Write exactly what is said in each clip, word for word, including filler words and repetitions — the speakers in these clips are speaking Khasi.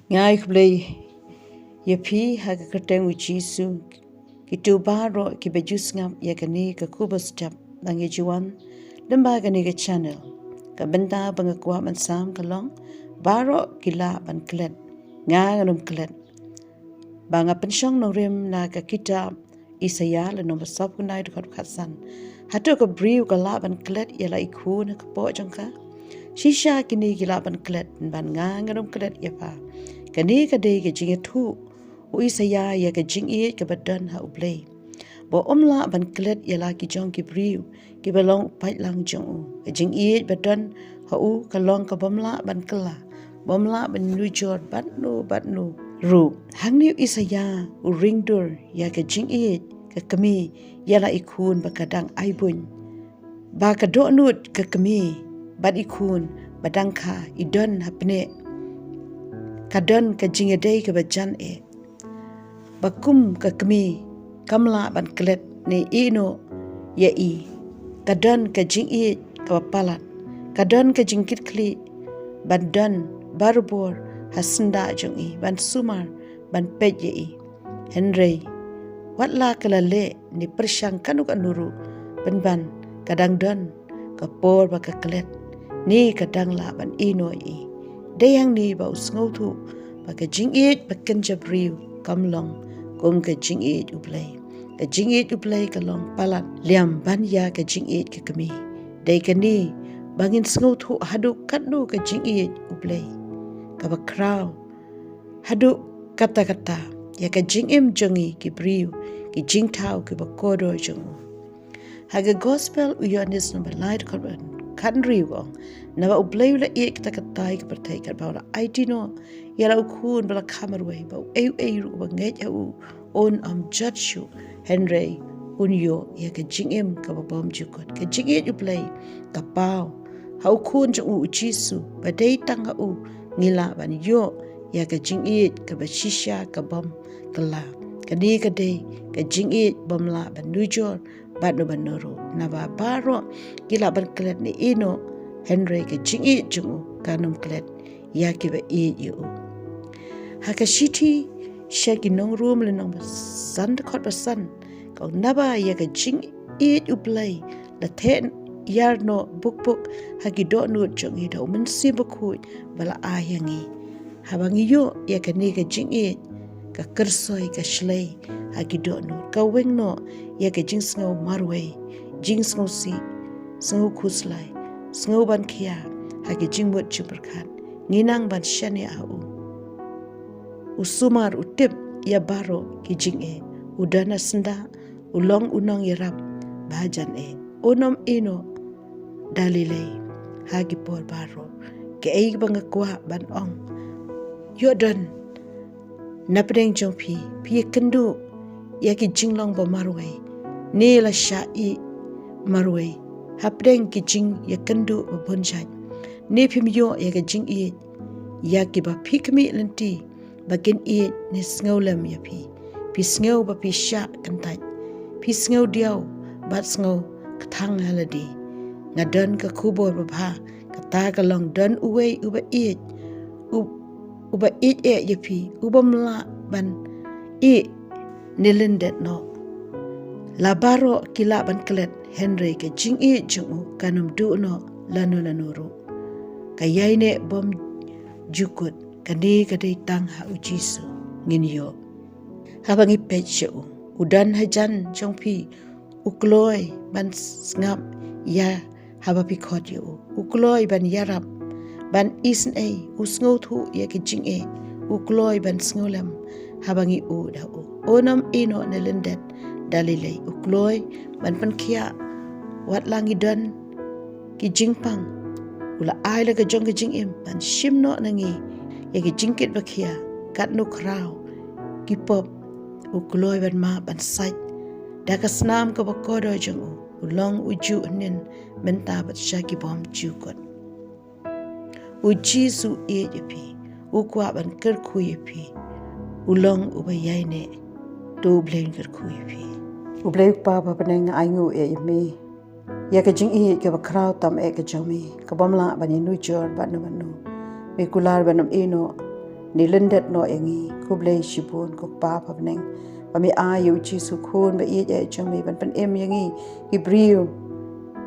Nga ai khublei ïa phi ha ka kyrteng u Jisu. Kito baroh kiba ju sngap ïa kane ka khubor step ba ngi ju wan lyngba kane ka channel. Ka bynta ba nga kwah ban sam ka long, baroh ki lah ban klet, nga ngan ym klet. Ba nga pynshong nongrim na ka kitab Isaïah lynnong ba sawphew khyndai dkhot khatsan. Hato ka briew ka lah ban klet ïa la i khun ha ka kpoh jong ka? Shisha kine ki lah ban klet, bad nga ngan ym klet ïa pha. Kane ka dei ka jingïathuh u Isaïah ïa ka jingïeit kaba don ha U Blei, ba um lah ban klet ïa la ki jong ki briew kiba long u paidlang jong u. Ka jingïeit ba don ha u ka long ka bym lah ban kylla, bym lah ban nujor bad no bad no ruh. Hangne u Isaïah u ring dur ïa ka jingïeit ka kmie ïa la i khun ba ka dang ai buiñ, ba ka dohnud ka kmie bad i khun ba dang kha i don hapdeng, ka don ka jingïadei kaba jan eh. Ba kum ka kmie kam lah ban klet ne ïehnoh ïa i. Ka don ka jingïeit kaba palat, ka don ka jingkitkhlieh ban don barabor ha syndah jong i, ban sumar, ban peit ïa i. Hynrei wat la ka la leh ne pyrshang kano kano ruh, pynban ka dang don ka por ba ka klet ne ka dang lah ban ïehnoh ïa i. Dei hangne ba u sngewthuh ba ka jingïeit ba kynja briew kam long kum ka jingïeit U Blei. Ka jingïeit U Blei ka long palat liam ban ïa ka jingïeit ka kmie. Dei kane ba ngin sngewthuh haduh katno ka jingïeit U Blei kaba khraw, haduh katta katta ïa ka jingim jong ngi ki briew, ki jingthaw kiba kordor jong u. Ha ka Gospel u Ïoannis number lai dkhot ba khathynriew ka ong, naba U Blei u la ïeit katta katta ïa ka pyrthei katba u la aiti noh ïa la u khun ba la kha marwei, ba uei uei ruh uba ngeit ha u un ym jot shuh, hynrei un ïoh ïa ka jingim kaba bymjukut. Ka jingïeit U Blei ka paw ha u khun jong u u Jisu, ba dei tang ha u ngi lah ban ïoh ïa ka jingïeit kaba shisha ka bym kylla. Kane ka dei ka jingïeit bym lah ban nujor bad no bad no ruh. Naba baroh ki lah ban klet ne ïehnoh, hynrei ka jingïeit jong u kan ym klet ïa kiba ïeit ïa u. Ha ka shithi sha ki nong Rom lynnong ba san dkhot ba san ka ong, naba ïa ka jingïeit U Blei la theh ïar noh buk buk ha ki dohnud jong ngi da U Mynsiem Bakhuid ba la ai ha ngi. Haba ngi ïoh ïa kane ka jingïeit, ka kyrsoi ka shlei ha ki dohnud, ka weng noh ïa ka jingsngew marwei, jingsngewsih, sngew khuslai, sngew ban khia ha ki jingmut jingpyrkhat. Ngi nang ban shaniah ha u. U sumar, u tip ïa baroh ki jingeh, u don ha syndah, u long u nongïarap ba hajan eh. Un ym ïehnoh da lei lei ha ki por baroh. Kaei ba nga kwah ban ong, ïoh don na pdeng jong phi, phi ïakynduh ïa ki jinglong ba marwei, ne la shah ïeh marwei hapdeng ki jingïakynduh ba bun jait, ne phim ïoh ïa ka jingïeit ïa kiba phi khmih lynti ba kin ïeit ne sngewlem ïa phi. Phi sngew ba phi shah kyntait, phi sngew diaw bad sngew kthang ha lade. Nga don ka khubor babha, kata ka long don uwei uba ïeit, u-, uba ïeit eh ïa phi, u bym lah ban ïeh ne lyndet noh. La baroh ki lah ban klet, hynrei ka jingïeit jong u kan ym duh noh lano lano ruh. Ka ïaineh bymjukut, kane ka dei tang ha u Jisu ngin ïoh. Haba ngi peit sha u, u don hajan jong phi, u kloi ban sngap ïa haba phi khot ïa u, u kloi ban ïarap, ban isynei, u sngewthuh ïa ki jingeh, u kloi ban sngewlem haba ngi ud ha u. Un ym ïehnoh ne lyndet da lei lei, u kloi ban pynkhiah wat la ngi don ki jingpang. U la ai la ka jong ka jingim ban shim noh na ngi ïa ki jingkit ba khia, katno khraw ki pop, u kloi ban map ban sait da ka snam kaba kordor jong u. U long ujuh hynnin mynta bad sha ki bymjukut. U Jisu u ïeit ïa phi, u kwah ban kyrkhu ïa phi, u long uba ïaineh. To U Blei un kyrkhu ïa phi. U Blei u Kpa ba ha bneng, nga ainguh ïa me ïa ka jingïeit kaba khraw tam eh ka jong me, ka bym lah ban ïanujor bad no bad no. Me kular ban ym ïehnoh ne lyndet noh ïa ngi. Khublei shibun ko Kpa ha bneng, ba me ai ïa u Jisu khun ba ïeit eh jong me ban pynim ïa ngi ki briew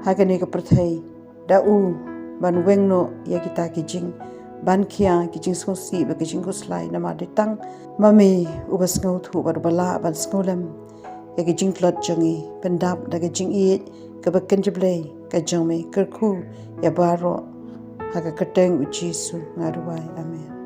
ha kane ka pyrthei. Da u ban weng noh ïa kita ki jing ban khia, ki jingsngewsih bad ki jingkhuslai, namar dei tang ma me uba sngewthuh bad uba lah ban sngewlem ïa ki jingtlot jong ngi. Pyndap da ka jingïeit kaba kynja Blei ka jong me. Kyrkhu ïa baroh ha ka kyrteng u Jisu nga duwai. Amen.